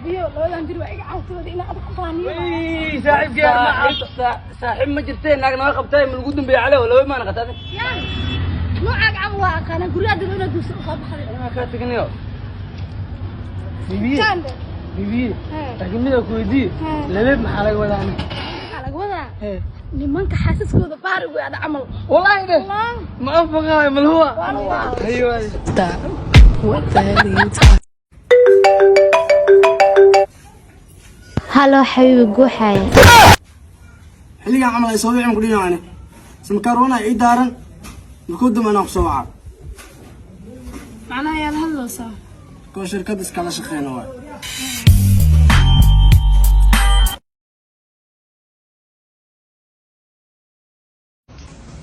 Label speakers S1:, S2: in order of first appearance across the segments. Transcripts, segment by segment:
S1: Biyo labadan bir waa iga caawtooda inaa adag ku faaniyo.
S2: Saaxiib, saaxiib ma jirtee, naag naga qabtay ma lagu dambeeya cale laba maana qabtay.
S1: Yaa noocaaga camal waa aqaanaa, guryaha dad inaad guurso usoo baxday.
S2: Anaa kaa tegnayo. Bibiye.
S1: Jaande.
S2: Bibiye. Laakiin mida ku weydiiye, labeeb maxaa laga wadaa?
S1: Waxaa laga wadaa nimanka xaasaskooda baar ugu aada camal.
S2: Wallaahi de ma anfaqaayo malhuwa.
S1: Waa la waa.
S2: Hayo.
S3: Stop. What the hell are you talking?
S4: Halo xabiibi, guuxaaya.
S5: Xilligan camal ay soo wicin ku dhihi samkaarwana ii daaran markuu dambe anaa kusoo waca.
S1: Macnaha yaad hadlaysaa?
S5: Koo shirkad iskala shaqeyna waay.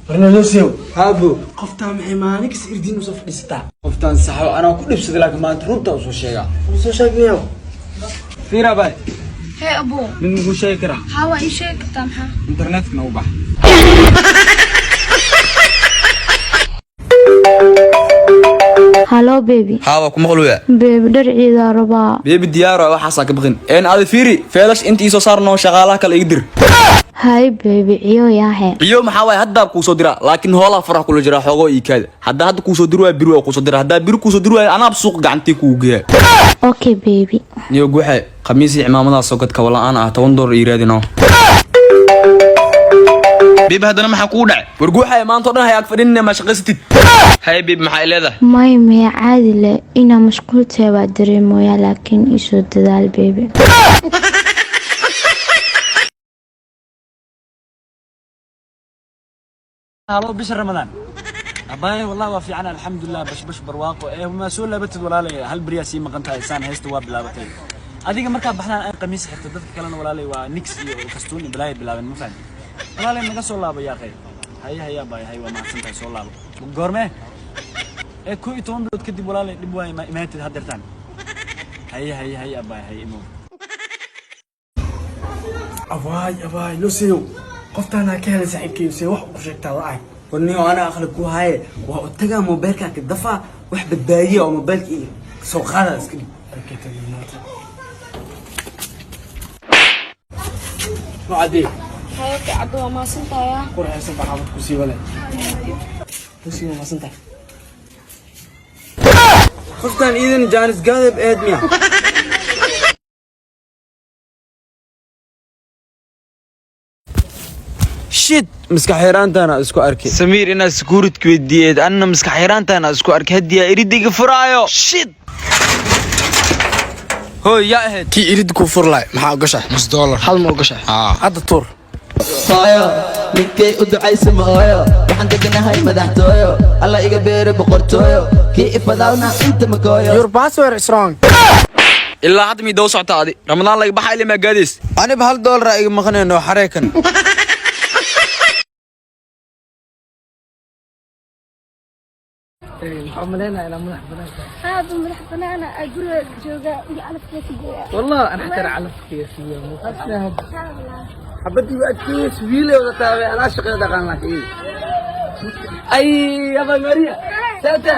S5: Barnaamijyow.
S6: Haabo.
S5: Qoftaa maxay maalin kasta irdiin usoo fadhiisataa?
S6: Qoftaan saxo anaa ku dhibsaday, laakiin maanta runta usoo sheegaa.
S5: Soo sheegnayow.
S6: Fiira bay.
S1: Hee abo.
S6: Mid muxuu sheegi karaa?
S1: Haa, waa ii sheegi kartaa, maxaa?
S6: Internetkana u bax.
S4: Halo baby.
S7: Haa, waa ku maqluya.
S4: Baby, dhar ciidaa rabaa.
S7: Baby, diyaar waa, waxaasaa ka baqin een aada. Fiiri, feelash inta iisoo saarno, shaqaalaha kale iga dir.
S4: Hay baby, ciyo yaahe.
S7: Ciyo maxaa waaye? Haddaa kuusoo dira, laakiin hoolaa farax kula jira xoogoo iikaada. Haddaa hadda kuusoo diri waayo, biri waa kuusoo dira. Haddaa biri kuusoo diri waayo, anaab suuq gacantii kugu geeya.
S4: Okay baby.
S7: Niyo guuxe, khamiisii cimaamadaas soo gadka wala-aan ah, $10 ii raadino. Baby, haddana maxaa kugu dhacay? War guuxaya, maanta o dhan hay ag fadhinina, ma shaqaysatid? Hay baby, maxaa i leedahay?
S4: May maya, caadi leh, inaa mashquul tahay waa dareemoyaa, laakiin iisoo dadaal baby.
S8: Halo, bisha Ramadaan abaaye, wallahi waa fiican, alxamdulilah, bashbash barwaaqo. Ee ma soo laabatid walaalay? Hal beriyaa sii maqan tahay, saan heesta waa bilaabatay. Adiga markaa baxdaan ay qamiis xirta, dadka kalena walaalay waa nix iyo kastuun iyo balaaya bilaabeen. Ma fahamtid walaalay? Naga soo laabo yaaqay. Haye haye abaaye, hay, waa mahadsan tahay. Soo laabo goormee? Ee 11 bilood kadib walaalay, dhib waaye, ma imaatid haddeertaan. Haye haye haye abaaye, haye, imow.
S5: Abaay abaay, losiyow, qoftaanaa ka helay saaxiibkayo, see wax u sheegtaa la-ay.
S6: Warniyo, ana aqli ku haye, waa u tagaa moobeelka ka dafa, wax badbaadiya oo moobeelka iyo soo qaada iska dhig.
S5: Nocadee.
S1: Hayabka caddo, waa maasantayaa.
S5: Qurxaysan baa xabad ku sii wale. Losiyow, maasantahay.
S6: Qoftaan iidan jaanis gaadab eed miya? Shit, maskax yaraantaana isku arkay.
S9: Samiir, inaad security weydiiyeed, anna maskax yaraantaana isku arkay haddii aa iridiga furaayo. Shit,
S7: Hooy, yaa ahayd?
S5: Kii irid kuu furlaay maxaa ogashahay?
S10: Nus dollar.
S5: Hal ma ogashahay? Hadda tuur.
S11: Hooyo ninkay u ducaysa ma hooyo, waxaan deganahay madaxtooyo, Alla iga beere boqortooyo, kii ifadaalna inta makooyo.
S5: Your password is wrong.
S7: Ilaa hadda mii daw socota adi? Ramadaan laga baxa ilaa maa gaadays.
S6: Aniba hal dollar iga maqnayno xareekan.
S2: Waxaa umaleynaya inaa madax banaan tahay.
S1: Aad u madax banaana, aa guriga joogaa iyo calafkeesa geeya.
S2: Wallah, ana xataa calafkeesa siiya xabadii waa adkeys wiilay wadataa, anaa shaqada dhaqaan laakiin. Ay aba Maria, saata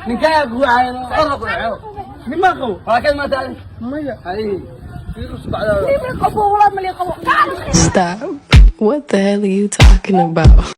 S2: ninkaa kugu caayano orda ku dhaco nima qabo waa ka imaata maya. Ay fiirus bacdaa.
S1: Qabo walaad mali qabo.
S3: Stop. What the hell are you talking about?